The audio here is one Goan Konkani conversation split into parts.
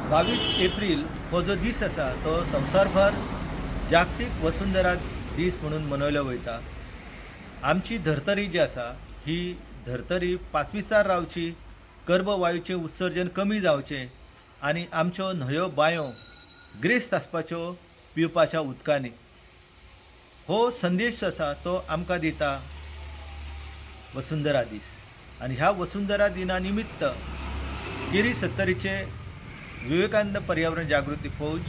22 एप्रील हो जो दीस आसा, तो संवसारभर जागतीक वसुंधरा दीस म्हणून मनयलो वयता. आमची धर्तरी जी आसा, ही धर्तरी पाचवीचार रावची, कर्बवायूचें उत्सर्जन कमी जावचें आनी आमच्यो न्हंयो, बांयो ग्रेस्त आसपाच्यो पिवपाच्या उदकांनी, हो संदेश जो आसा तो आमकां दिता वसुंधरा दीस. आनी ह्या वसुंधरा दिना निमित्त केरी सत्तरीचे विवेकानंद पर्यावरण जागृती फौज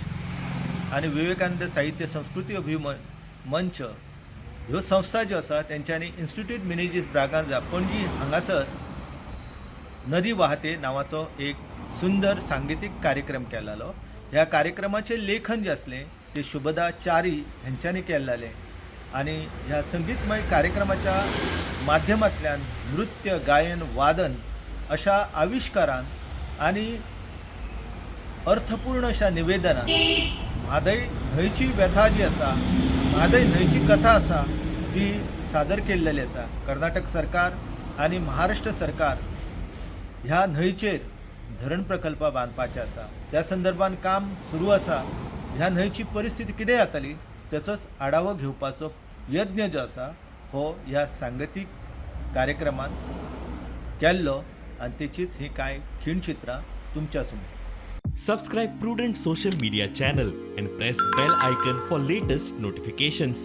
आनी विवेकानंद साहित्य संस्कृती अभिमन मंच ह्यो संस्था ज्यो आसा, तेंच्यांनी इन्स्टिट्यूट मिनेजीस ब्रागांजा, पणजी हांगासर नदी वाहते नांवाचो एक सुंदर सांगितीक कार्यक्रम केलेलो. ह्या कार्यक्रमाचें लेखन जें आसलें तें शुभदा च्यारी हेंच्यांनी केल्लें आनी ह्या संगीतमय कार्यक्रमाच्या माध्यमांतल्यान नृत्य, गायन, वादन अशा आविश्कारान आनी अर्थपूर्ण अशा निवेदनान म्हादय न्हंयची व्यथा जी आसा, म्हादय न्हंयची कथा आसा, ती सादर केल्लेली आसा. कर्नाटक सरकार आनी महाराष्ट्र सरकार ह्या न्हंयचेर धरण प्रकल्प बांदपाचे आसा, त्या संदर्भान काम सुरू आसा. ह्या न्हंयची परिस्थिती कितें जातली तेचोच आढावो घेवपाचो यत्न जो आसा हो ह्या सांगतीक कार्यक्रमान केल्लो आनी तेचीच ही कांय खीणचित्रां तुमच्या समोर. Subscribe Prudent Social Media channel and press bell icon for latest notifications.